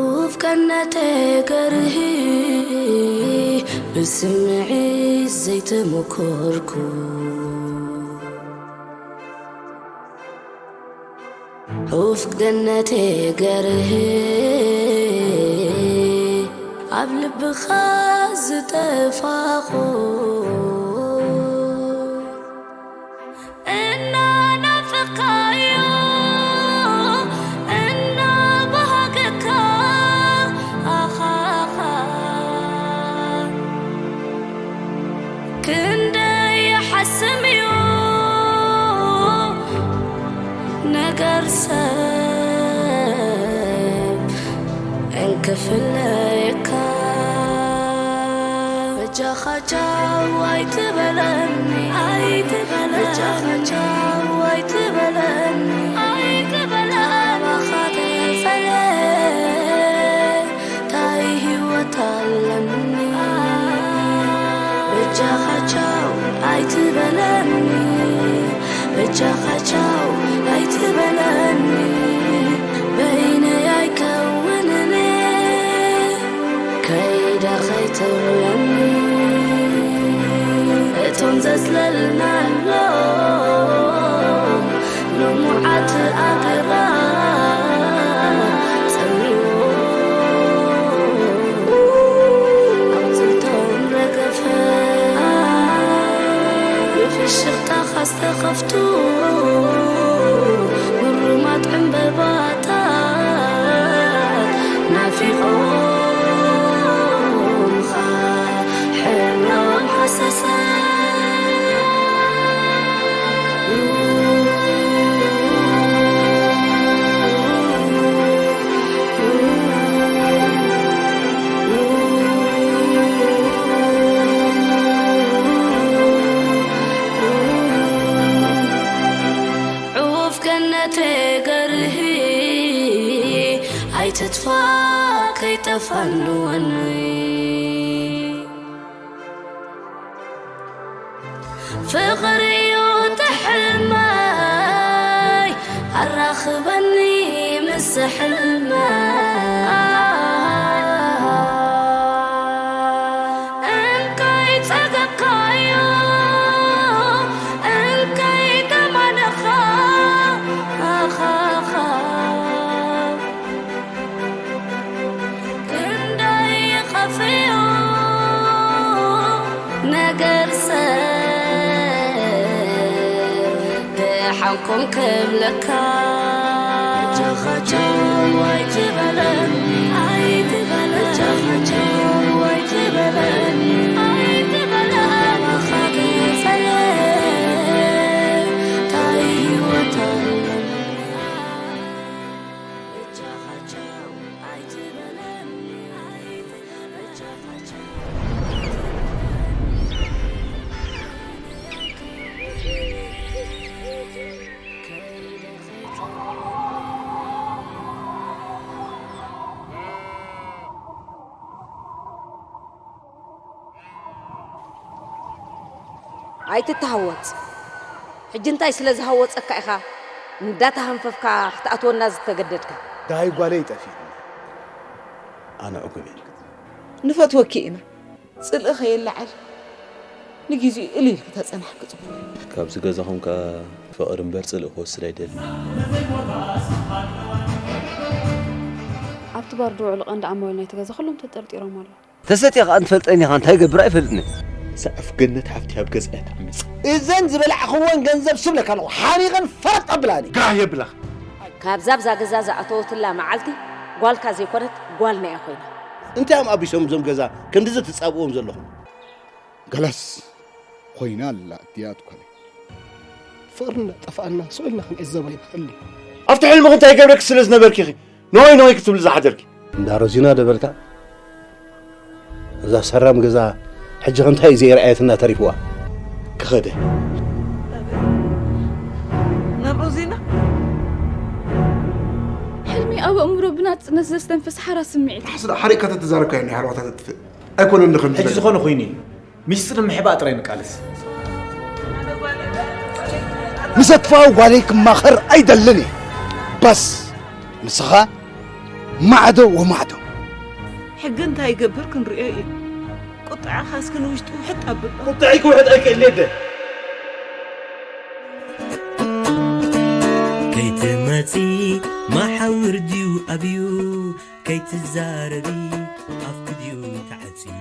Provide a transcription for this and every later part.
ኡፍ ቀነተ ገርሂ ብስምዒት ዘይተመኮርኩ። ኡፍ ገነተ ገርሂ ኣብ ልብኻ ዝጠፋኹ። እናናፈቕካዮ እናባሃገካ ኣኻኻ ክንደይ ይሓስም እዩ ነገር ሰብ እንክፍለየካ። በጃኻ ቻው ኣይትበለኒ፣ ኣይትበለኒ። በጃኻ ቻው ኣይትበለኒ፣ ኣይትበለኒ። ካባኻ ተፈልየ ታይ ህይወት ኣለኒ? በጃኻ ቻው ኣይትበለኒ፣ በጃኻ ቻው ኣይትበለኒ። በይነይ ኣይከውንን ከይደ ከይትብለኒ። እቶም ዘጽለልናሎም ልሙዓት ኣግራብ ጸልዎ ኣቑጽልቶም ረገፈ። ብፍሽኽታኻ ዝተኸፍቱ ግሩማት ዕምበባታት ናፊቖምኻ ሕብሮም ሃሰሰ። ዑፍ ገነተ ገርሂ ኣይትጥፋ ከይጠፋኒ ወኒ። ፍቕሪ እዩ እቲ ሕልመይ ኣራኽበኒ ምስ ሕልመይ። እንካይ ጸገብካዮ እንካይ ደማነኻ ኣኻኻ። ክንደይ ይኸፍዮ ነገር ሰብ ደሓንኩም ክብለካ። ጃኻቻው ኣይትበለኒ፣ ኣይትበለኒ። ጃኻቻው ኣይትበለኒ፣ ኣይትበለኒ። ኣባኻ ገጸለ ታይ ህይወት ኣለኒ? ኣይትተሃወጽ። ሕጂ እንታይ ስለ ዝሃወጸካ ኢኻ እንዳተሃንፈፍካ ክትኣትወና ዝተገደድካ? ደሃይ ጓለይ ጠፊእኒ። ኣነ ዕጉብ እየ። ንፈትወኪ ኢና። ጽልኢ ከየለዓል ንግዜኡ እልል ኢልኪ ተጸናሕኪ ጽቡቕ። ካብዚ ገዛኹም ከኣ ፍቕሪ እምበር ጽልኢ ክወስድ ኣይደልን። ኣብቲ ባር ዝውዕሉ ቀንዲ ዓማዊል ናይቲ ገዛ ኩሎም ተጠርጢሮም ኣለዉ። ተሰትየ ከኣ እንትፈልጠኒ ኢኻ እንታይ ገብር ኣይፈልጥን። ሰዕፍ ገነት ሓፍቲ ኣብ ገዛ እያ ትዓምጽ። እዘን ዝበላዕኽወን ገንዘብ ስብለካ ኣለኹ ሓሪቐን ፈረጥ ኣብላኒ። ጋህ የብላኽ። ካብዛ ኣብዛ ገዛ ዝኣተወትላ መዓልቲ ጓልካ ዘይኮነት ጓልና እያ ኮይና። እንታይ እዮም ኣቢሶም እዞም ገዛ ክንድዚ ትጻብእዎም ዘለኹም? ገለስ ኮይና ኣላ እድያት ኮነ። ፍቕርና ጠፋኣና ስቕ ኢልና ክንዕዘባ ኣይንኽእልን። ኣብቲ ሕልምኺ እንታይ ገብረኪ ስለ ዝነበርኪ ኢኺ ነሆይ ነሆይ ክትብሊ ዝሓደርኪ? እንዳ ሮዚና ደበልካ እዛ ሰራም ገዛ ሕጂ ከ እንታይ እዩ ዘይረኣየትና ተሪፍዋ? ክኸደ ናብ ሮዚና ሕልሚ ኣብ ኣእምሮ ብናጽነት ዘስተንፍስ ሓራ ስምዒት። ሓስዳ ሓሪቕካ ተተዛረብካዮ ናይ ሓርባታ ተጥፍእ ኣይኮነን ዶ ከምዚ ሕጂ ነገር? ዝኾነ ኮይኑ እዩ። ሚስጥር ንምሕባእ ጥራይ ንቃለስ። ብዘጥፍኣ ጓለይ ክማኸር ኣይደልን እየ። በስ ንስኻ ማዕዶ ወማዕዶ። ሕጊ እንታይ ይገብር ክንሪኦ እዩ። ቁጥዐኻ እስኪ ንውሽጢ ውሕጥ ኣብሎ። ቁጥዐይ ክውሕጥ ኣይክእልን እየ። ከይትመጺ መሓውር ድዩ ኣብዩ? ከይትዛረቢ ኣፍኪ ድዩ ተዓጽዩ?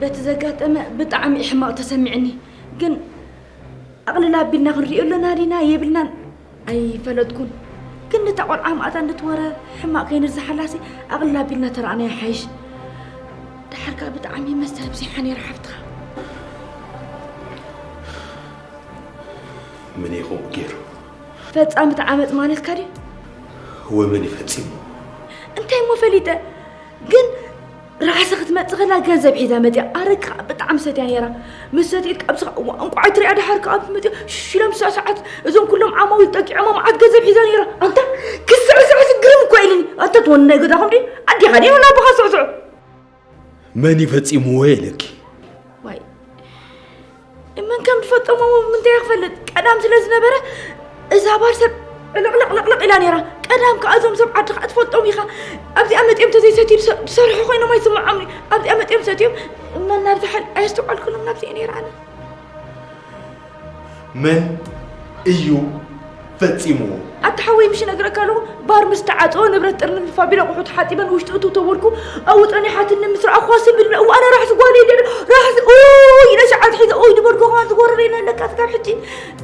በቲ ዘጋጠመ ብጣዕሚ ሕማቕ ተሰሚዕኒ። ግን ኣቕልል ኣቢልና ክንሪኦ ኣለና ዲና የብልናን ኣይፈለጥኩን። ግን ነታ ቆልዓ ማእታ እንድትወረ ሕማቕ ከይንርዝሓላሲ ኣቕልል ኣቢልና ተረኣናዮ ሓይሽ። ደሓር ከኣ ብጣዕሚ መስተ ኣብዚሓ ነይራ ሓፍትኻ። መን እዩ ከምኡ ገይሩ? ፈጻሚ እቲ ዓመጽ ማለትካ ድዩ? ወመን እዩ ፈጺሙ? እንታይ እሞ ፈሊጠ? ግን ራሕሲ ክትመጽእ ከላ ገንዘብ ሒዛ መጽያ። ኣረቂ ከኣ ብጣዕሚ ሰትያ ነይራ። ምስ ሰትየት ከኣ ብስኻ፣ እዋ፣ እንቋዕ ትሪኣ ደሓር ከኣ መጽያ። ሽሽ ኢሎም ስዕስዓት፣ እዞም ኩሎም ዓማዊል ጠቂዖማ መዓት ገንዘብ ሒዛ ነይራ። ኣንታ ክስዕስዕስ ግርም እኮ ኢልኒ። ኣንታ ትወኒ ናይ ገዛኹም ድዩ? ኣዴኻ ድዩ ናብ ኣቦኻ ስዕስዑ? መን እዩ ፈጺምዎ ኢለኪ? ዋይ፣ መን ከም ዝፈጸሞ ምንታይ ክፈልጥ? ቀዳም ስለ ዝነበረ እዛ ባር ሰብ ዕልቕልቕልቕልቕ ኢላ ነይራ። ቀዳም ከኣ እዞም ሰብ ዓዲ ከኣ ትፈልጦም ኢኻ። ኣብዚኣ መጺኦም ተዘይሰትዩ ዝሰ-፣ ዝሰርሑ ኮይኖም ኣይስምዖምን እዩ። ኣብዚኣ መጺኦም ሰትዮም መን ናብዚ ሓል ኣየስተውዓልኩሉን ናብዚ እየ ነይራ ኣነ። መን እዩ ፈጺምዎ? ኣታ ሓወይ፣ ምሽ ነግረካ ኣለኹ፣ ባር ምስ ተዓጽወ ንብረት ጥርንፍ ኣቢለ ኣቑሑ ተሓጺበን ውሽጢ እትው ተበልኩ፣ ኣብኡ ጸኒሓትኒ ምስ ረኣኹዋ ስም ኢለ፣ እዋ ኣነ ራሕሲ ጓለይ ኢለ፣ ራሕሲ ኡይ ኢለ ሸዓት ሒዘ ኡይ ዝበልኩ ከማን ዝጎረረይ ኣለካ ስጋብ ሕጂ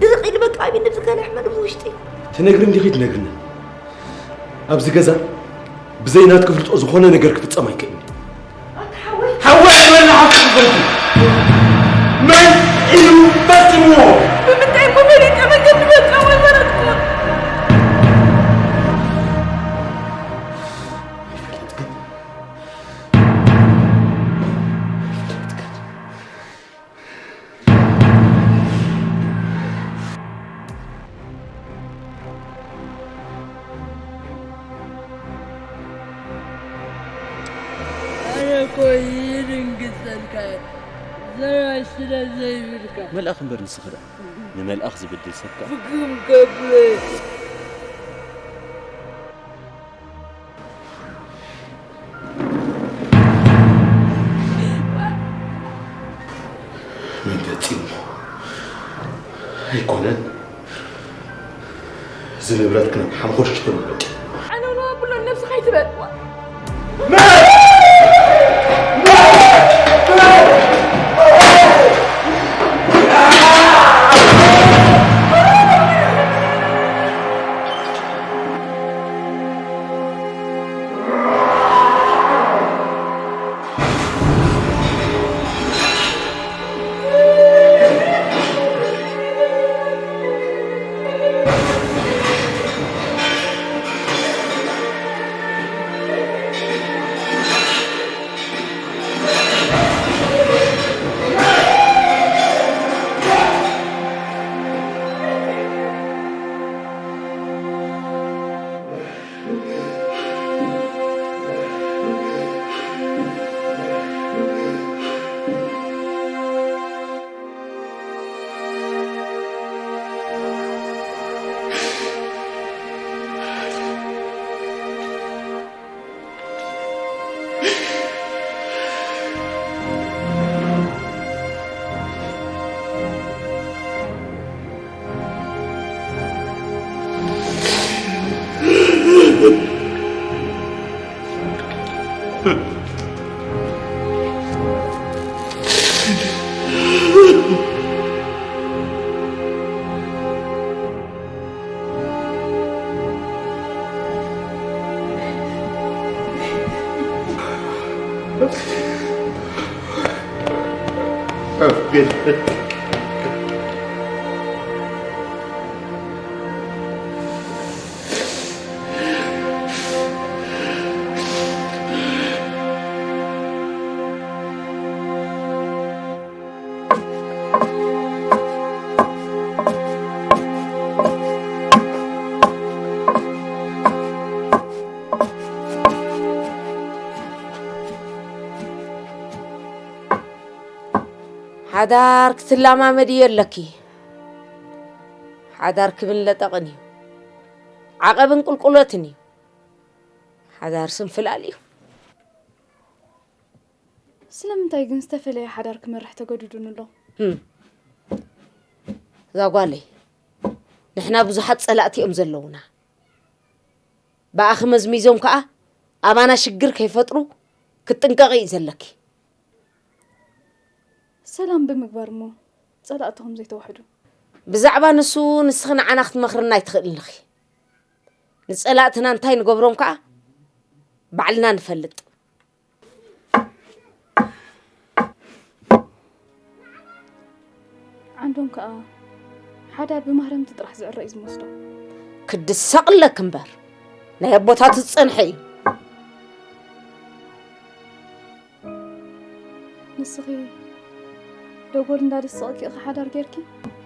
ድርቕ ኢሉ በቃ ኣብ ነብስካ ለሕመ ውሽጢ። ትነግርኒ ዲኺ ትነግርኒ? ኣብዚ ገዛ ብዘይ ናትኪ ፍልጦ ዝኾነ ነገር ክፍጸም ኣይክእልን እዩ። ኣታ ሓወይ። ሓወይ ኣይበልና ሓቂ ክፈልኩ። መን እዩ ፈጺምዎ? ብምንታይ እሞ ፈሊጠ መገዲ ፈጻሞ ኣይመረጽኩን። ኣይፈለጥክን። ኣይፈለጥክን። ኣረ እኮ ይድንግጸልካ ዘራሽ ስለ ዘይብልካ። መልኣኽ እምበር ንስኺ ደኣ ንመልኣኽ ዝብድል ሰብካ። ፍግም ገብረ። መን ፈጺሙ? ኣይኮነን። እዚ ንብረት ክነብ ሓምኾሽ ትኽእል ወዲ። ኣነ እውን ኣብሎ ነብስኻ ኣይትበል። ሓዳር ክትላማመድዮ ኣለኪ። ሓዳር ክብን ለጠቕን እዩ። ዓቐብን ቁልቁለትን እዩ። ሓዳር ስንፍላል እዩ። ስለምንታይ ግን ዝተፈለየ ሓዳር ክመርሕ ተገዱዱን ኣሎ? እዛ ጓለይ፣ ንሕና ብዙሓት ጸላእቲ እዮም ዘለውና። ብኣኺ መዝሚዞም ከኣ ኣባና ሽግር ከይፈጥሩ ክትጥንቀቒ እዩ ዘለኪ። ሰላም ብምግባር እሞ ጸላእትኹም ዘይተዋሕዱ። ብዛዕባ ንሱ ንስኺ ንዓና ክትመኽርና ኣይትኽእልን ኢኺ። ንጸላእትና እንታይ ንገብሮም ከኣ ባዕልና ንፈልጥ። ዓንዶም ከኣ ሓዳር ብማህረምቲ ጥራሕ ዝዕረ እዩ ዝመስሎ። ክድሰቕለክ እምበር ናይ ኣቦታት ዝጸንሐ እዩ። ንስኺ ደጎል እንዳደሰቕኪ ኢኺ ሓዳር ጌርኪ?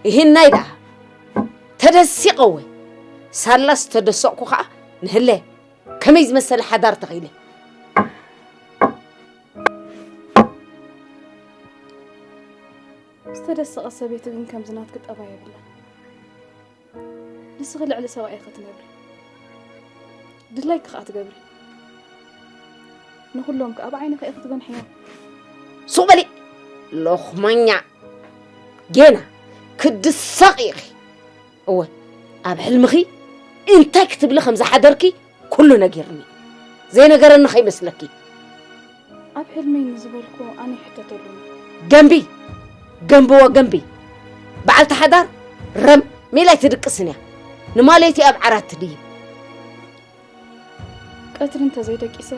ይህናይ ደኣ ተደሲቐ ወይ ሳላስ ተደሰቕኩ ኸኣ ንህለ ከመይ ዝመሰለ ሓዳር ተኺለ። ዝተደሰቐ ሰበይቲ ግን ከምዚ ናትኪ ጠባይ የብላ። ንስኺ ልዕሊ ሰብኣይ ኢኺ ትነብሪ፣ ድላይኪ ከኣ ትገብሪ። ንኹሎም ከኣ ብዓይንኺ ኢኺ ትገንሕዮም። ሱቕ በሊ ሎኽማኛ፣ ጌና ክትድሰቒ ኢኺ። እወ ኣብ ሕልምኺ እንታይ ክትብሊ ከም ዝሓደርኪ ኩሉ ነጊርኒ። ዘይነገረኒ ከይመስለኪ። ኣብ ሕልመይ ንዝበልኩ ኣነ ይሕተተሉኒ። ገንቢ ገንብዎ ገንቢ። በዓልቲ ሓዳር ረም ሜላ ኣይትድቅስን እያ። ንማለይቲ ኣብ ዓራት ትድይብ። ቀትሪ እንተዘይደቂሰ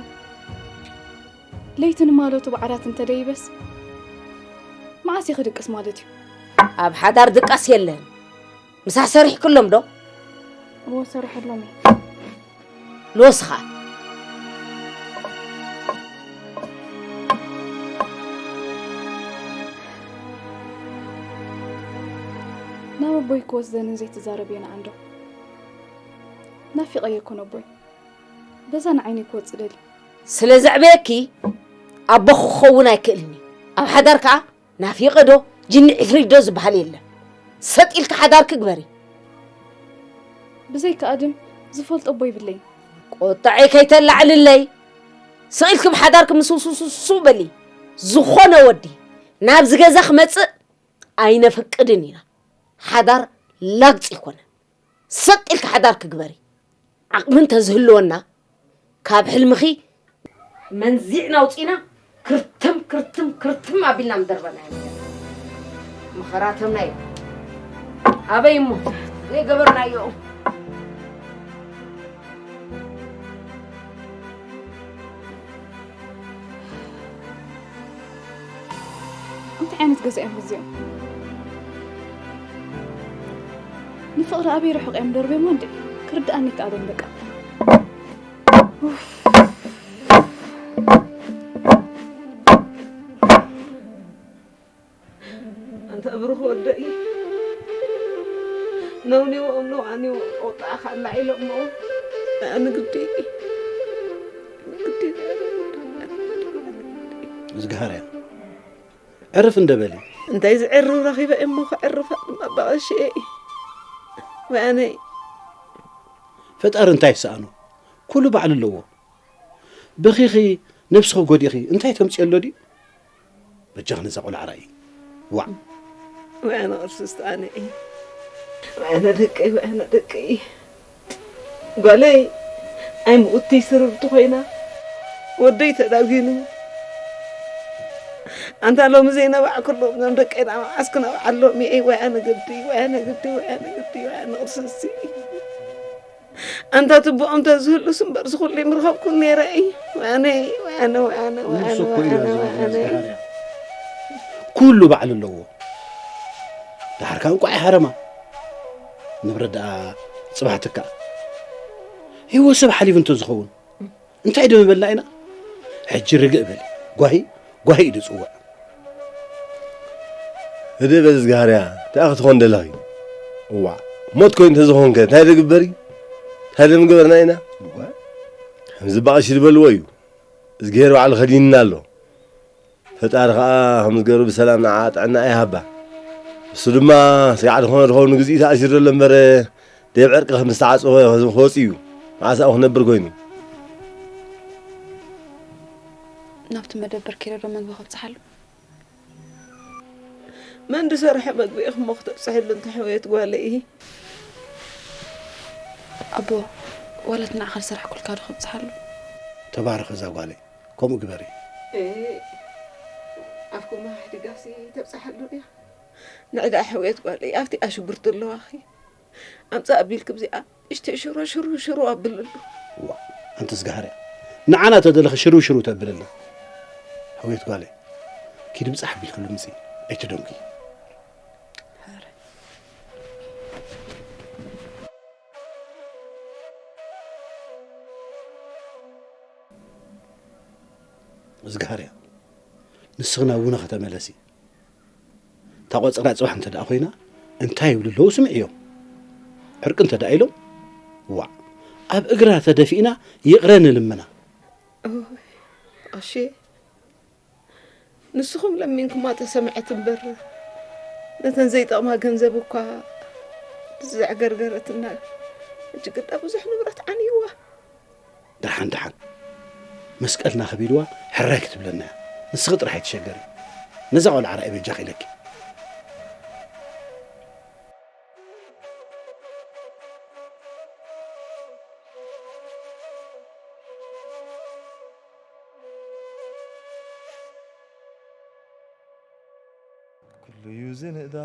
ለይቲ ንማለቱ ብዓራት እንተደይበስ መዓስ እዩ ክድቅስ ማለት እዩ? ኣብ ሓዳር ድቃስ የለን። ምሳሕ ሰሪሕክሎም ዶ? እዎ ሰሪሐሎም እየ። ልወስኻ። ናብ ኣቦይ ክወስደንን ዘይትዛረብየን ዓንዶ ናፊቐዮ እኮ ነቦይ። በዛ ንዓይነይ ክወጽእ ደልዩ። ስለ ዘዕበየኪ ኣቦኺ ክኸውን ኣይክእልን እዩ። ኣብ ሓዳር ከኣ ናፊቐ ዶ ጅኒ ዕፍሪት ዶ ዝበሃል የለን። ሰጥ ኢልኪ ሓዳርኪ ግበሪ። ብዘይካ ኣድም ዝፈልጦ ኣቦ ይብለይን። ቁጥዐይ ከይተላዕልለይ። ስቕ ኢልኪ ብሓዳርኪ ምስውስውስው በሊ። ዝኾነ ወዲ ናብዚ ገዛ ክመጽእ ኣይነፍቅድን ኢና። ሓዳር ላግጺ ኣይኮነን። ሰጥ ኢልኪ ሓዳርኪ ግበሪ። ዓቕሚ እንተዝህልወና ካብ ሕልምኺ መንዚዕና ኣውጺእና ክርትም ክርትም ክርትም ኣቢልና ምደርበናዮ ነይርና። መኸራተምና እዩ። ኣበይ እሞ ዘይገበርናዮ። እንታይ ዓይነት ገዛ እዮም እዚኦም? ንፍቕሪ ኣበይ ርሑቕ እዮም ደርብዮሞ እንዴ? ክርድኣኒ ይከኣሎም በቃ። ኡፍ። ኣንታ ብሩኽ ወደይ ነውኒዎኦም ነውዓኒዎ ቆጣዕኻ ኣላዒሎሞ ንግዲ ንግዲ እዝግሃርያ ዕርፍ እንደ በሊ እንታይ ዝዕርፍ ረኺበ እሞ ከዕርፋ ድማ በቐሽኤ ወያነይ ፈጣሪ እንታይ ይሰኣኖ ኩሉ ባዕሉ ኣለዎ በኺኺ ነብስኺ ጎዲኺ እንታይ ተምፅኦ ኣሎ ድዩ በጃኺ ነዛ ቆልዓ ርኣዪ ዋዕ። ወያነ ቅርስስቲ ኣነ እየ። ወያነ ደቀይ ወያነ ደቀይ። ጓለይ ኣይ ምኡትይ ስርርቲ ኮይና ወደይ ተዳጒኑ ኣንታ ሎሚ ዘይነባዕኩሎም እዞም ደቀይ ናብ መዓስ ክነብዓሎም እየ ወያነ ግዲ ወያነ ግዲ ወያነ ግዲ ወያነ ቅርስስቲ። ኣንታ ትብኦም ተዝህሉስ እምበር ዝኹሉ ይምርኸብኩን ነይረ እይ። ወያነ ወያነ ወያነ ወያነ ንሱ እኮ ኢላ ወያነ ዝብላ ወያነ። ዝገሃርያ። ኩሉ ባዕሉ ኣለዎ። ደሓርካ እንቋዕ ሃረማ። ንብረት ደኣ ጽባሕ ትካእ። ህይወት ሰብ ሓሊፉ እንተዝኸውን እንታይ ዶ ምበልና ኢና? ሕጂ ርግእ በሊ። ጓሂ ጓሂ እዩ ዝጽውዕ። ህድእ በል ዝግሃርያ እንታይ ክትኾን ደለኺ እዋእ ሞት ኮይኑ እንተዝኾንከ እንታይ ዶ ግበሪ እንታይ ዶ ምገበርና ኢና እዋእ ከምዚ ባቕሺ ዝበልዎ እዩ እዝግሄር ባዕሉ ከዲንና ኣሎ ፈጣሪ ኸኣ ከም ዝገሩ ብሰላም ንዓ ጥዕና ይሃባ። እሱ ድማ ስጋዕ ዝኾነ ድኸውን ንግዚኡ ተኣሲሩ ዘሎ እምበር ደብ ዕርቂ ምስ ተዓጽወ ክወጽእ እዩ። መዓስ ኣብኡ ክነብር ኮይኑ። ናብቲ መደበር ከይደ ዶ መግቢ ከብጽሓሉ? መን ዝሰርሐ መግቢ ኢኹም እሞ ክተብጽሕሉ እንተ ሕውየት ጓለይ? ኣቦ፣ ዋላ እቲ ንዓኻ ዝሰራሕኩልካ ዶ ከብጽሓሉ? ተባረኺ እዛ ጓለይ፣ ከምኡ ግበሪ። ኣፍኩም ኣሕዲጋሲ ተብጽሓሉ ድያ? ንዕዳ ሕውየት ጓለይ ኣብቲ ኣሽጉርቲ ኣለዋኺ። ኣምጻ ኣቢልክ እዚኣ እሽቲ ሽሮ ሽሩ ሽሩ ኣብልሉ። ዋ፣ ኣንቲ ዝጋሃርያ፣ ንዓና ተደለኺ ሽሩ ሽሩ ተብልና። ሕውየት ጓለይ፣ ኪዲ ምጻሕ ኣቢልክሉ ምጺ፣ ኣይትደንጉ። ዝጋሃርያ፣ ንስኺ ናብ ውነ ከተመለሲ። እታ ቆጸራ ጽባሕ እንተ ደኣ ኮይና እንታይ ይብሉ ኣለዉ ስምዕዮም። ዕርቂ እንተ ደኣ ኢሎም ዋዕ ኣብ እግራ ተደፊእና ይቕረ ንልምና። እሺ ንስኹም ለሚንኩማ ተሰምዐት እምበር ነተን ዘይጠቕማ ገንዘብ እኳ ዘዕገርገረትና ሕጂ ግዳ ብዙሕ ንብረት ዓንይዋ። ደሓን ደሓን መስቀልና ከቢድዋ ሕራይ ክትብለና እያ። ንስኺ ጥራሕ ኣይትሸገሪ። ነዛ ቆልዓ ርኣይ በጃኺ ኢለኪ። ኩሉ ዩ ዝንእዳ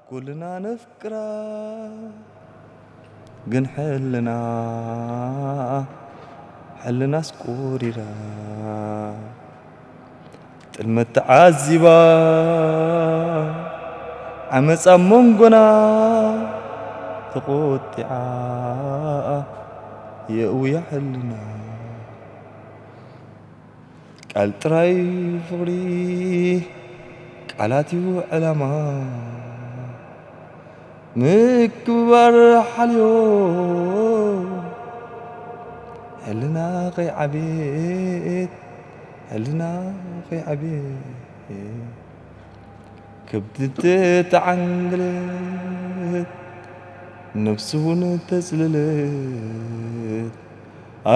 ኩልና ነፍቅራ ግን ሕልና ሕልናስ ቁሪራ ጥልመት ተዓዚባ ዓመፃ መንጎና ተቆጢዓ የእውያ ሕልና ቃል ጥራይ ፍቕሪ ቃላት እዩ ዕላማ ምክብባር ሓልዮ ሕልና ከይዓብየት ሕልና ከይዓብየት ከብዲ ተዓንግለት ነብሱ እውን ተጽልለት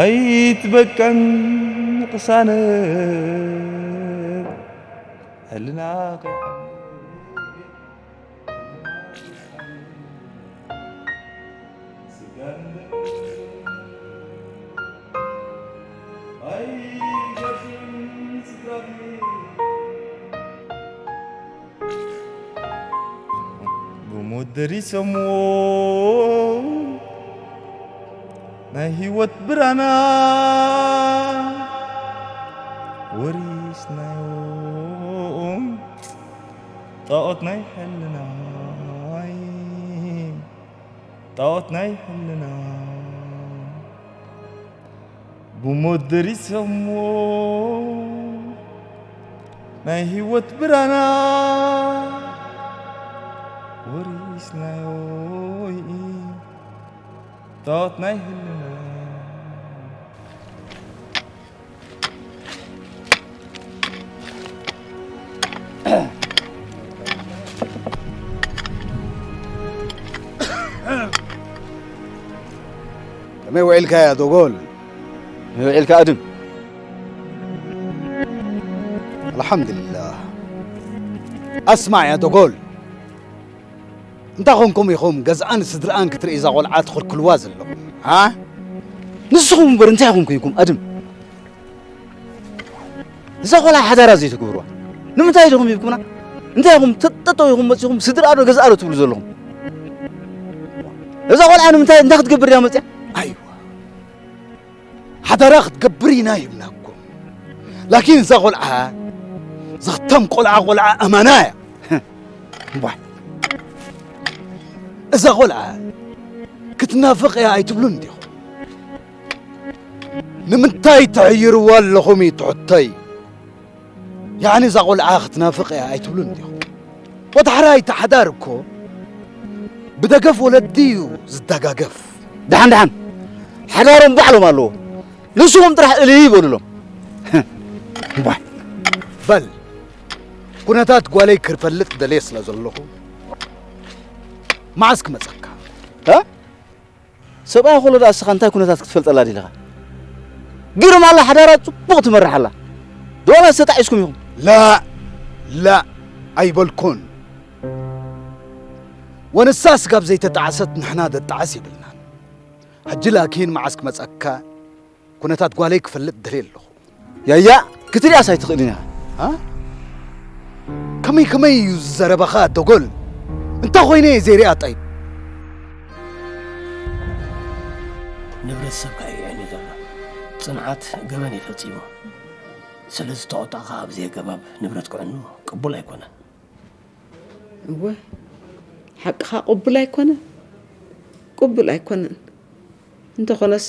ኣይትበቅዕን ቅሳነት ሕልና ከይዓብየት ብሞት ደሪሶሞ ናይ ህይወት ብራና ወሪስናዮም ጣዖት ናይ ሕልናይ ጣዖት ናይ ሕልና ብሞት ደሪሶሞ ናይ ህይወት ብራና ወሪስናዮ ጣዖት ናይ ህልና ከመይ ውዒልካ ያ ዶጎል? ከመይ ውዒልካ ኣድም? ኣልሓምዱሊላህ። ኣስማዕ ያ ዶጎል፣ እንታይ ኾንኩም ኢኹም ገዝኣን ስድርኣን ክትርኢ እዛ ቖልዓ ትኽልክልዋ ዘለኹም? ሃ? ንስኹም እምበር እንታይ ኢኹም ኮይንኩም ኣድም? እዛ ቆልዓ ሓዳራ ዘይትገብርዋ ንምንታይ ኢኹም ሂብኩምና? እንታይ ኢኹም ተጠጠው ኢኹም መፂኹም ስድርኣ ዶ ገዝኣ ዶ ትብሉ ዘለኹም? እዛ ቆልዓ ንምንታይ እንታይ ክትገብር እያ መፅያ? ኣይዋ ሓዳራ ክትገብር ኢና ሂብናኩም። ላኪን እዛ ቆልዓ ዘኽተም ቆልዓ ቆልዓ ኣማና እያ። እምቧይ እዛ ቆልዓ ክትናፍቕ እያ ኣይትብሉን እንዲኹም? ንምንታይ ትሕይርዋ ኣለኹም እዩ ትሕቶይ። ያዕኒ እዛ ቆልዓ ክትናፍቕ እያ ኣይትብሉን እንዲኹም? ወድሓራይ እቲ ሓዳር እኮ ብደገፍ ወለዲ እዩ ዝደጋገፍ። ደሓን ደሓን ሓዳሮም ባዕሎም ኣለዎ። ንስኹም ጥራሕ እልይ ይበሉሎም። እዋይ፣ በል፣ ኩነታት ጓለይ ክፈልጥ ደልየ ስለ ዘለኹ፣ መዓስ ክመጸካ? እ? ሰብኣይ ኮሎ ደኣ እስኻ እንታይ ኩነታት ክትፈልጠላ ደሊኻ? ግርም ኣላ፣ ሓዳራ ጽቡቕ ትመርሕ ኣላ። ዶ ዋላ ዝተጣዒስኩም ኢኹም? ላ፣ ላ፣ ኣይበልኩን። ወንሳ ስጋብ ዘይተጣዕሰት ንሕና ደጣዕስ የብልናን። ሕጂ ላኪን መዓስ ክመጸካ ኩነታት ጓለይ ክፈልጥ ደልየ ኣለኹ። ያያ፣ ክትሪኣስ ኣይትኽእልን ኢኻ። አ? ከመይ ከመይ እዩ ዘረባኻ ደጎል? እንታይ ኮይነ እየ ዘይሪኣ ጠይብ? ንብረት ሰብካ እዩ የዕንዩ ዘሎ። ጽንዓት ገበን እዩ ፈጺሙ። ስለ ዝተቖጣእካ ኣብ ዘየገባብ ንብረት ክዕኑ ቅቡል ኣይኮነን። እወ፣ ሓቅኻ ቅቡል ኣይኮነን። ቅቡል ኣይኮነን። እንተኾነስ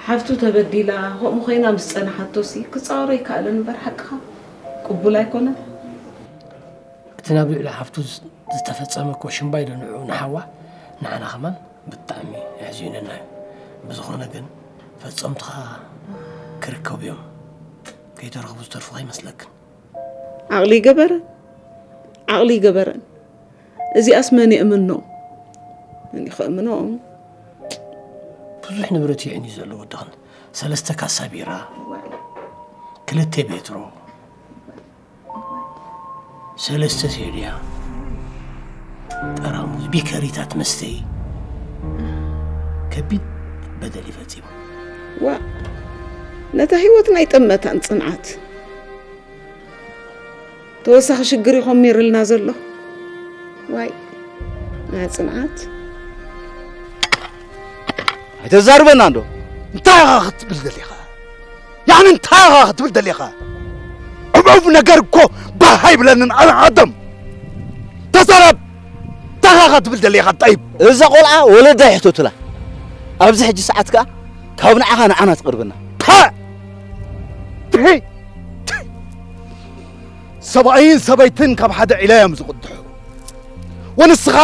ሓፍቱ ተበዲላ ከምኡ ኮይና ምስ ጸንሓቶሲ ክጻወሮ ይከኣለን እምበር ሓቅኻ ቅቡል ኣይኮነን። እቲ ናብ ልዕሊ ሓፍቱ ዝ-፣ ዝተፈጸመ እኮ ሽምባይ ዶ ንዕኡ ንሓዋ ንዓና ከማን ብጣዕሚ ኣሕዚኑና እዩ። ብዝኾነ ግን ፈጸምትኻ ክርከቡ እዮም። ከይተረኽቡ ዝተርፉ ከይመስለክን። ዓቕሊ ይገበረን፣ ዓቕሊ ይገበረን። እዚኣስ መን የእምኖ? መን እዩ ከእምኖ? ብዙሕ ንብረት እዩ ዕንዩ ዘሎ ወድኽን። ሰለስተ ካሳ ቢራ፣ ክልተ ቤትሮ፣ ሰለስተ ሴድያ፣ ጠራሙዝ ቢከሪታት መስተይ፣ ከቢድ በደል ይፈጺሙ። ዋ፣ ነታ ህይወትና ኣይጠመታን ጽንዓት። ተወሳኺ ሽግር እዩ ኮሚርልና ዘሎ። ዋይ፣ ናይ ጽንዓት። ኣይተዛርበና እንዶ። እንታይ ኢኻ ክትብል ደሊኻ? ያኒ እንታይ ኢኻ ክትብል ደሊኻ? ዕቡብ ነገር እኮ ባህ ኣይብለንን ኣነ ኣደም። ተዛረብ። እንታይ ኢኻ ክትብል ደሊኻ ጠይብ? እዛ ቆልዓ ወለዳ ይሕተቱላ። ኣብዚ ሕጂ ሰዓት ከኣ ካብ ንዓኻ ንዓና ትቕርብና። ታ! ትሂ! ትሂ! ሰብኣይን ሰበይትን ካብ ሓደ ዒላ እዮም ዝቕድሑ። ወንስኻ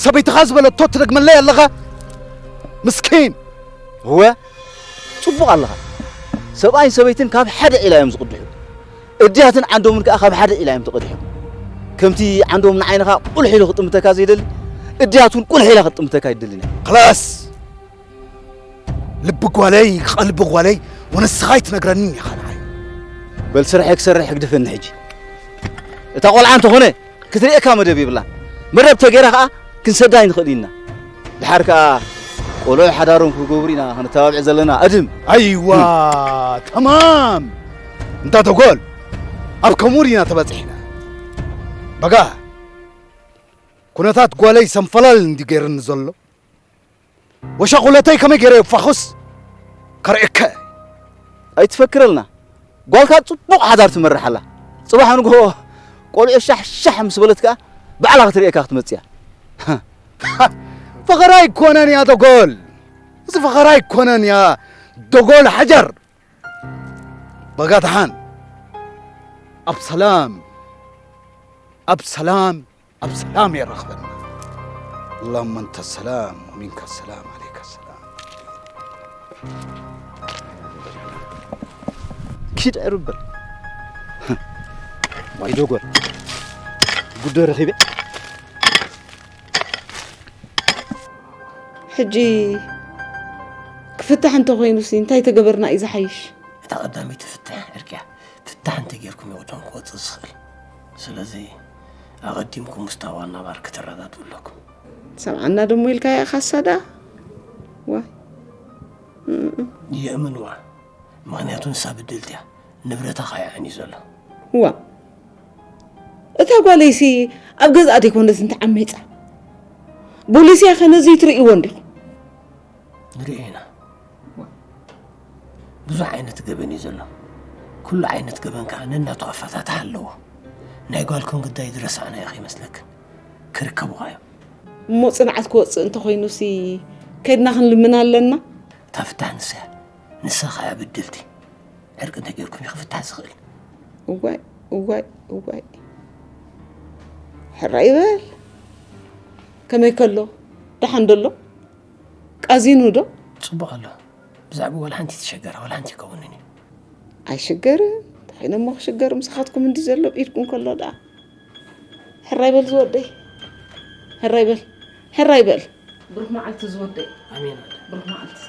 ሰበይትኻ ዝበለቶ ትደግመለይ ኣለኻ? ምስኪን! እወ፣ ጽቡቕ ኣለኻ። ሰብኣይን ሰበይትን ካብ ሓደ ዒላ እዮም ዝቕድሑ። እድያትን ዓንዶምን ከኣ ካብ ሓደ ዒላ እዮም ተቐዲሖም። ከምቲ ዓንዶም ንዓይንኻ ቁልሕ ኢሉ ክጥምተካ ዘይደሊ፣ እድያት እውን ቁልሕ ኢላ ክትጥምተካ ኣይደልን እያ። ክላስ! ልቢ ጓለይ፣ ቀልቢ ጓለይ፣ ወንስኻ ኣይትነግረንን ኢኻ ንዓይ። በል ስርሐይ ክሰርሕ ህግድፈኒ ሕጂ። እታ ቆልዓ እንተኾነ ክትርእየካ መደብ የብላን። መደብ ተገይራ ከኣ ክንሰዳ ኣይንኽእል ኢና። ድሓር ከኣ ቆልዑ ሓዳሮም ክገብሩ ኢና ክንተባብዕ ዘለና። ኣድም። ኣይዋ፣ ተማም። እንዳ ደጎል፣ ኣብ ከምኡ ዲና ተበጺሕና። በጋ፣ ኩነታት ጓለይ ሰንፈላል እንዲ ገይርኒ ዘሎ። ወሻቑለተይ ከመይ ገይረ የፋኹስ ከርእየከ። ኣይትፈክረልና። ጓልካ ጽቡቕ ሓዳር ትመርሕ ኣላ። ጽባሕ ንግሆ ቆልዑ ሻሕ ሻሕ ምስ በለት ከኣ ባዕላ ክትርእየካ ክትመጽእ እያ። ፈኸራ ኣይኮነን እያ ደጎል። እዚ ፈኸራ ኣይኮነን እያ ደጎል ሓጀር። በጋ ደሓን ኣብ ሰላም፣ ኣብ ሰላም ኣብ ሰላም የራኽበና። اللهم أنت السلام ومنك السلام عليك السلام. ኪድ ዕርበል። ዋይ ደጎል። ጉዳይ ረኺበ። ሕጂ ክፍታሕ እንተኾይኑሲ እንታይ ተገበርና እዩ ዝሓይሽ? እታ ቀዳመይቲ ትፍትሕ ዕርቂ እያ። ፍታሕ እንተጌርኩም እዩ ቅድም ክወጽእ ዝኽእል። ስለዚ ኣቐዲምኩም ምስታ ዋና ባር ክትረዳድኡ ኣለኩም። ሰምዓና ደሞ ኢልካያ ኢኻ ሳዳ? ዋይ። እም። የእምንዋ። ምኽንያቱ ንሳ ብድልቲ እያ። ንብረታ ኸኣ እዩ ዓንዩ ዘሎ። ዋ። እታ ጓለይሲ ኣብ ገዝኣ ዘይኮነት እንተ ዓሚጻ። ቦሊስ እያ ኸ ነዚ ትርእይዎ እንዲኹም? ንርእዮ ኢና። ብዙሕ ዓይነት ገበን እዩ ዘሎ። ኩሉ ዓይነት ገበን ከኣ ነናቱ ኣፈታትሓ ኣለዎ። ናይ ጓልኩም ግዳይ ዝረሳዕናዮ ከይመስለክን። ክርከቡኻ እዮም። እሞ ጽንዓት ክወጽእ እንተኾይኑሲ ከድና ክንልምና ኣለና? እታ ፍታሕ ንሳ እያ። ንሳ ኸኣ እያ ብድልቲ። ዕርቂ እንተጌርኩም እዩ ክፍታሕ ዝኽእል። እዋይ፣ እዋይ፣ እዋይ። ሕራይ ይበል። ከመይ ከሎ? ደሓን ዶ ኣሎ? ቃዚኑ ዶ? ጽቡቕ ኣሎ። ብዛዕባ ዋላ ሓንቲ ትሸገር፣ ዋላ ሓንቲ ይከውንን እዩ። ኣይሽገርን፣ እንታይ እሞ ክሽገር፣ ምሳኻትኩም እንዲ ዘሎ ብኢድኩም ከሎ ደኣ። ሕራይ በል ዝወደይ፣ ሕራይ በል፣ ሕራይ በል። ብሩኽ መዓልቲ ዝወደይ። ኣሜን። ብሩኽ መዓልቲ።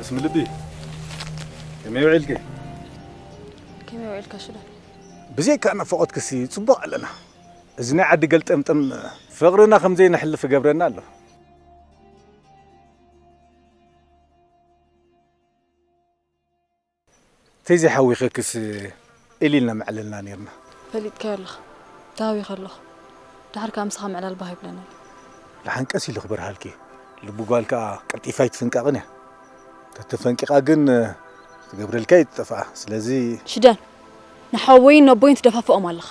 እስሚ ልቢ፣ ከመይ ውዒልኪ? ከመይ ውዒልካ ሽዳ? ብዘይካ ናፍቖትክሲ ጽቡቕ ኣለና። እዚ ናይ ዓዲ ገልጠምጠም ፍቕርና ከም ዘይነሕልፍ ይገብረና ኣሎ። ተይዘይሓዊኸክስ ኢል ኢልና መዕለልና ነይርና። ፈሊጥካዮ ኣለኻ። ተሃዊኸ ኣለኹ። ደሓር ከኣ ምሳኻ ምዕላል ባህ ይብለኒ ኣሎ። ደሓን ቀስ ኢሉ ክበርሃልኪ። ልቢ ጓል ከኣ ቀልጢፋ ኣይትፍንቀቕን እያ። ተተፈንቂቓ ግን ትገብረልካ እዩ ትጠፍኣ። ስለዚ ሽደን፣ ንሓወይን ነቦይን ትደፋፍኦም ኣለኻ።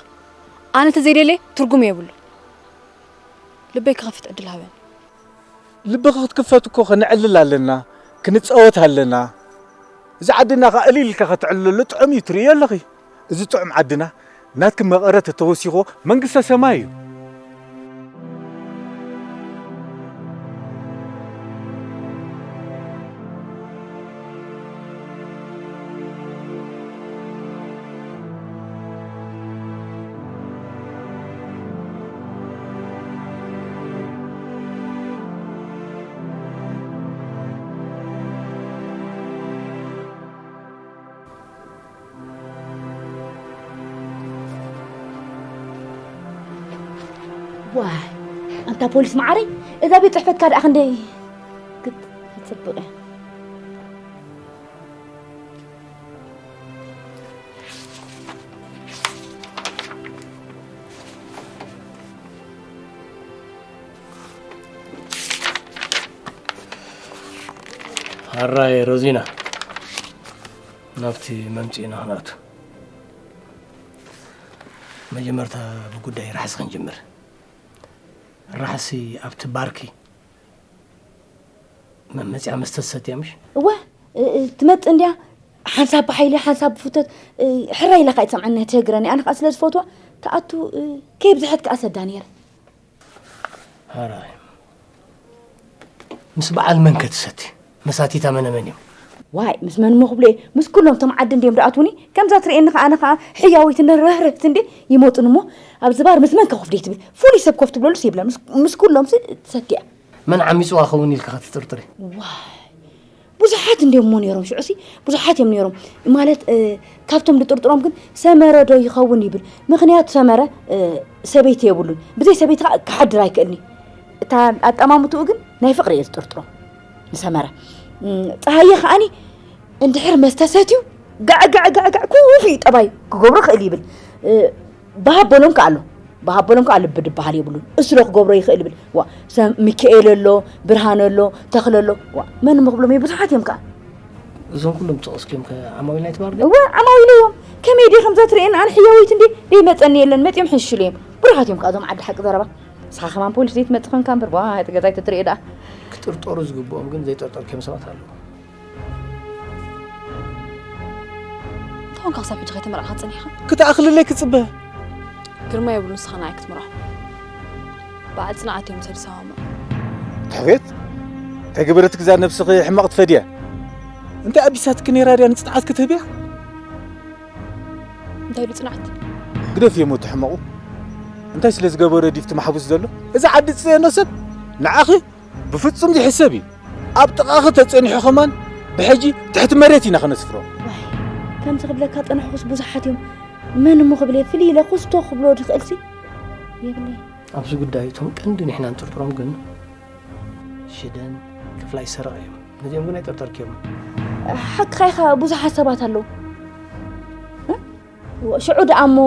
ኣነ ተዘይደልየ ትርጉም የብሉ። ልበይ ክኸፍት ዕድል ሃበኒ። ልብኺ ክትክፈት እኮ ከነዕልል ኣለና፣ ክንጻወት ኣለና። እዚ ዓድና ኸኣ እልል ኢልካ ከተዕልለሉ ጥዑም እዩ፣ ትርእዮ ኣለኺ። እዚ ጥዑም ዓድና ናትኪ መቐረት ተተወሲኾ መንግስተ ሰማይ እዩ። ዋይ፣ ኣንታ ፖሊስ መዓረይ፣ እዛ ቤት ጽሕፈትካ ደኣ ክንደይ ክት-፣ ክትጽብቕ እያ። ኣራይ ሮዚና፣ ናብቲ መምጽኢና ክንኣቱ። መጀመርታ ብጉዳይ ራሕሲ ክንጅምር። ራሕሲ ኣብቲ ባርኪ መመጽያ መስተ ትሰትያ ምሽ? እወ፣ እ-፣ እ-፣ ትመጽእ እንድያ። ሓንሳብ ብሓይሊ፣ ሓንሳብ ብፍቶት፣ እ፣ ሕራይ ኢላ ከኣ ኣይትሰምዓኒ፣ ኣይትሸግረኒ። ኣነ ከኣ ስለ ዝፈትዋ፣ ትኣቱ፣ እ፣ ከየብዝሐት ከኣ ሰዳ ነይረ። ሕራይ። ምስ በዓል መን ከ ትሰቲ? መሳቲታ መነ መን እዮም? ዋይ፣ ምስ መን እሞ ክብሎ እየ? ምስ ኩሎም እቶም ዓዲ እንድዮም ዝኣትዉኒ። ከምዛ ትርእየኒ ከኣ፣ ኣነ ከኣ ሕያወይትን ርህርህትን እንዴ ይመጹኒ እሞ፣ ኣብዚ ባር ምስ መን ከ ኮፍ ደይ ትብል? ፍሉይ ሰብ ኮፍ ትብለሉስ የብላን። ምስ፣ ምስ ኩሎምሲ ትሰቲ እያ። መን ዓሚጽዋ ኸውን ኢልካ ከ ትጥርጥሪ? ዋይ፣ ብዙሓት እንድዮም እሞ ነይሮም፣ ሽዑሲ ብዙሓት እዮም ነይሮም። ማለት፣ እ፣ ካብቶም ዝጥርጥሮም ግን ሰመረ ዶ ይኸውን ይብል። ምኽንያቱ ሰመረ፣ እ፣ ሰበይቲ የብሉን። ብዘይ ሰበይቲ ከኣ ክሓድር ኣይክእልኒ። እታ ኣጠማምትኡ ግን ናይ ፍቕሪ እየ ዝጥርጥሮ ንሰመረ። እም፣ ጸሃየ ከኣኒ እንድሕር መስተ ሰትዩ፣ ጋዕ፣ ጋዕ፣ ጋዕ፣ ጋዕ፣ ኩፍ እዩ ጠባይ ክገብሮ ክእል ይብል። እ፣ በሃበሎም ከኣ ኣሎ። በሃበሎም ከኣ ልቢ ድበሃል የብሉን። እሱ ዶ ክገብሮ ይኽእል ይብል። ዋ፣ ሰም-፣ ሚካኤል ኣሎ፣ ብርሃን ኣሎ፣ ተኽለ ኣሎ። ዋ፣ መን እሞ ክብሎም እየ? ብዙሓት እዮም ከኣ። እዞም ኩሎም ዝጠቐስክዮም ከ ዓማዊል ናይቲ ባር ድዮም? እወ፣ ዓማዊል እዮም። ከመይ ድየ ከምዛ ትርእየኒ? ኣነ ሕያወይቲ እንድየ፣ ደይመጸኒ የለን። መጺኦም ሕንሽሽሉ እዮም። ብሩኻት እዮም ከኣ እዞም ዓዲ ሓቂ ዘረባ። ንስኻ ከማን ፖሊስ ዘይትመጽእ ኾንካ እምበር፣ ዋ፣ እቲ ገዛ ኣይተትርእዮ ደኣ። ክጥርጠሩ ዝግብኦም ግን ዘይጠርጠርክዮም ሰባት ኣለዉ። እንታይ ኾንካ ክሳብ ሕጂ ከይተመርዓኻ ጸኒሕኻ? ክትኣኽልለይ ክጽበ። ግርማ የብሉ ንስኻ ንዓይ ክትምርዖ። በዓል ጽንዓት እዮም ሰልሳዋሞ። ትሕቤት? እንታይ ገበረትኪ እዛ ነብስኺ ሕማቕ ትፈድያ? እንታይ ኣቢሳትኪ ነይራ ድያ ንጽንዓት ክትህብያ? እንታይ ኢሉ ጽንዓት? ግደፍዮ እሞ እቲ ሕመቑ። እንታይ ስለ ዝገበረ ድዩ እቲ ማሕቡስ ዘሎ? እዚ ዓዲ ዝጸየኖ ሰብ ንዓኺ ብፍጹም ዘይሕሰብ እዩ። ኣብ ጥቓኺ ተጸኒሑ ከማን ብሕጂ ትሕቲ መሬት ኢና ከነስፍሮ። ዋይ፣ ከምዚ ክብለካ ጸናሕኩስ ብዙሓት እዮም። መን እሞ ክብል እየ? ፍልይ ኢለ ኩስቶ ክብሎ ድኽእልሲ የብለይ። ኣብዚ ጉዳይ እቶም ቀንዲ ንሕና ንጥርጥሮም ግን ሽደን ክፍላይ ሰረቐ እዮም። ነዚኦም ግን ኣይጠርጠርክዮም። ሓቅኻ ኢኻ፣ ብዙሓት ሰባት ኣለዉ። እ? ሽዑ ደኣ እሞ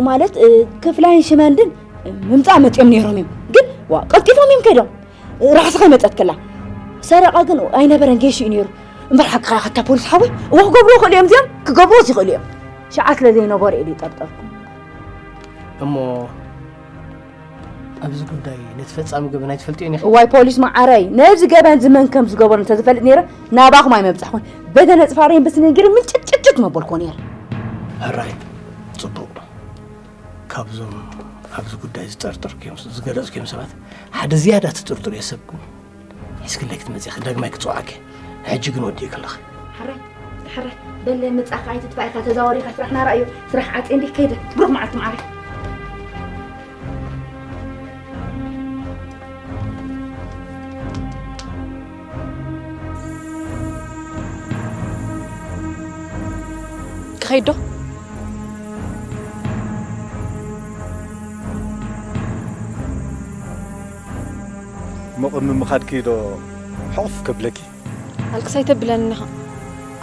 ማለት፣ እ፣ ክፍላይን ሽመንድን ምምጻእ መጺኦም ነይሮም እዮም። ግን ዋ፣ ቀልጢፎም እዮም ከይዶም። ራሕሲ ከይመጸት ከላ። ሰረቐ ግን ኣይነበረን፣ ጌሽ እዩ ነይሩ። እምበር ሓቅኻ ኢኻ፣ ኣታ ፖሊስ ሓወይ። እዋ ክገብርዎ ይኽእሉ እዮም እዚኦም፣ ክገብርዎስ ይኽእሉ እዮም። ሽዓ ስለ ዘይነበሩ እየ ዝጠርጠርኩ። እሞ ኣብዚ ጉዳይ ነቲ ፈጻሚ ገበን ኣይትፈልጥዮን ኢኺ? እዋይ ፖሊስ መዓረይ፣ ነዚ ገበን እዚ መን ከም ዝገበሮ እንተዝፈልጥ ነይረ፣ ናባኹም ኣይመብጻሕኩን። በገለ ጽፋረይን ብስንግር ምልጭጭጭጭ መበልኩዎ ነይረ። ሕራይ፣ ጽቡቕ። ካብዞም ኣብዚ ጉዳይ ዝጠርጠርክዮም፣ ዝገለጽክዮም ሰባት ሓደ ዝያዳ ትጥርጥርዮ ሰብ ግን ሒዝክለይ ክትመጺ ኢኺ፣ ዳግማይ ክጽውዓኪ። ሕጂ ግን ወዲእክለኺ። ሕራይ፣ ሕራይ፣ በለ ምጻኻ ኣይትጥፋእ ኢኻ፣ ተዛወር ኢኻ፣ ስራሕና ርኣዮ፣ ስራሕ ዓጽየ እንዲህ ከይደ፣ ብሩኽ መዓልቲ መዓረይ። ክኸይድ ዶ? እሞ ቅድሚ ምኻድኪ ዶ ሕቑፍ ከብለኪ? ኣልቅስ ኣይተብለኒ ኢኻ።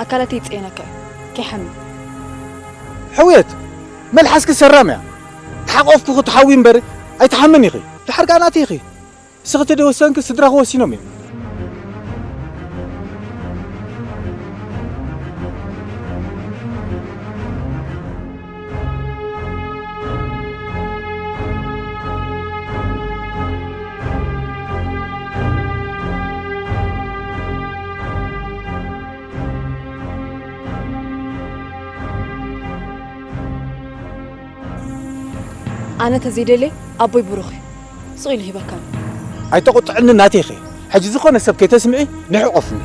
ኣካላተይ ይጽየነካ እዩ። ከይሓምም። ሕውየት! መልሓስኪ ሰራም እያ። ተሓቆፍኩ ክትሓዊ እምበር ኣይትሓምን ኢኺ። ድሓር ከኣ ናተይ ኢኺ። ንስኺ ተደይወሰንኪ ስድራኺ ወሲኖም እዮም። ኣነ ተዘይደልየ ኣቦይ ብሩኽ እዩ። ስቕ ኢሉ ሂበካ። ኣይተቑጥዕኒ ናተይ ኢኺ። ሕጂ ዝኾነ ሰብ ከይተስምዒ ንሕቆፍኒ።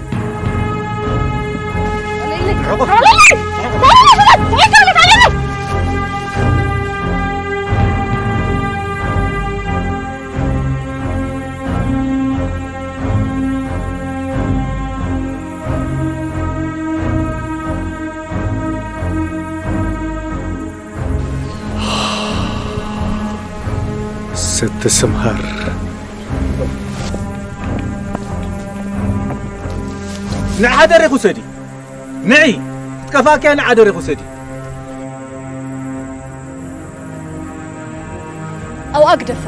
ሰተ ሰምሃር። ንዓ ደሬ ውሰዲ። ንዒ፣ ክትከፋእኪ እያ፣ ንዓ ደሬ ውሰዲ። ኣብኣ ግደፋ።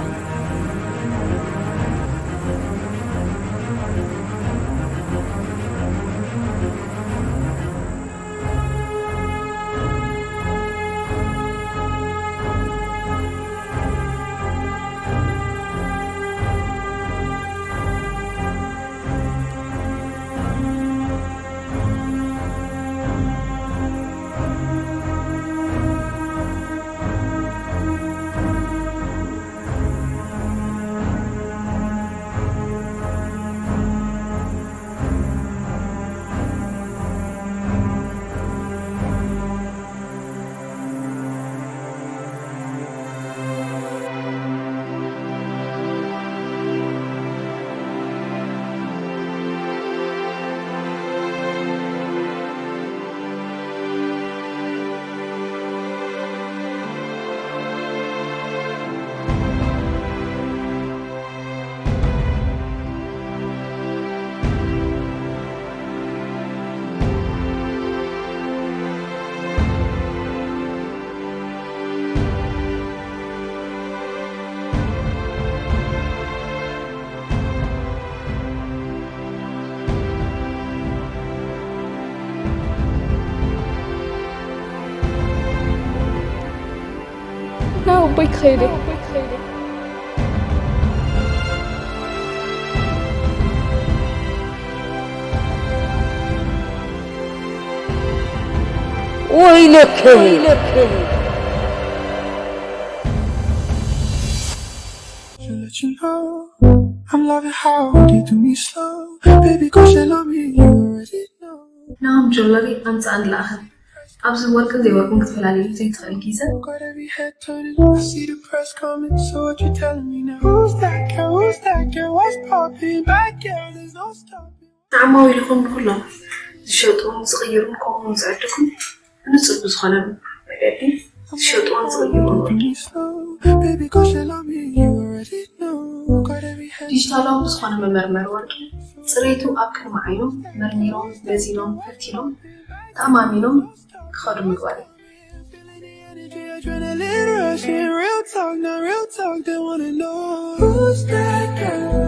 ናብ ኣቦይ ክኸይድ እየ። ወይለከ! Should let you know I'm loving how you do me slow. Baby, go shell on me, you already know. ናም ጆለሪ ኣምጻእን ለኣኸን። ኣብዚ ወርቅን ዘይወርቅን ክትፈላለዩ ዘይትኽእል ጊዘ። Got every head turning, I see the press coming, so what you telling me now? Who's that girl? Who's that girl? What's poppin'? Bad girl, there's no stopping. ንዓማዊልኹም ንኹሎም ዝሸጡን ዝቕይሩን ከምኡውን ዝዕድጉን ብንጹር ብዝኾነ መገዲ ዝሸጥዎን ዝቕይርዎን ወርቂ። ዲጂታላዊ ብዝኾነ መመርመሪ ወርቂ ጽሬቱ ኣብ ቅድሚ ዓይኖም መርሚሮም መዚኖም ፈቲኖም ተኣማሚኖም ክኸዱ ምግባር እዩ። Adrenaline rushing, real talk, not real talk. They wanna know who's that girl.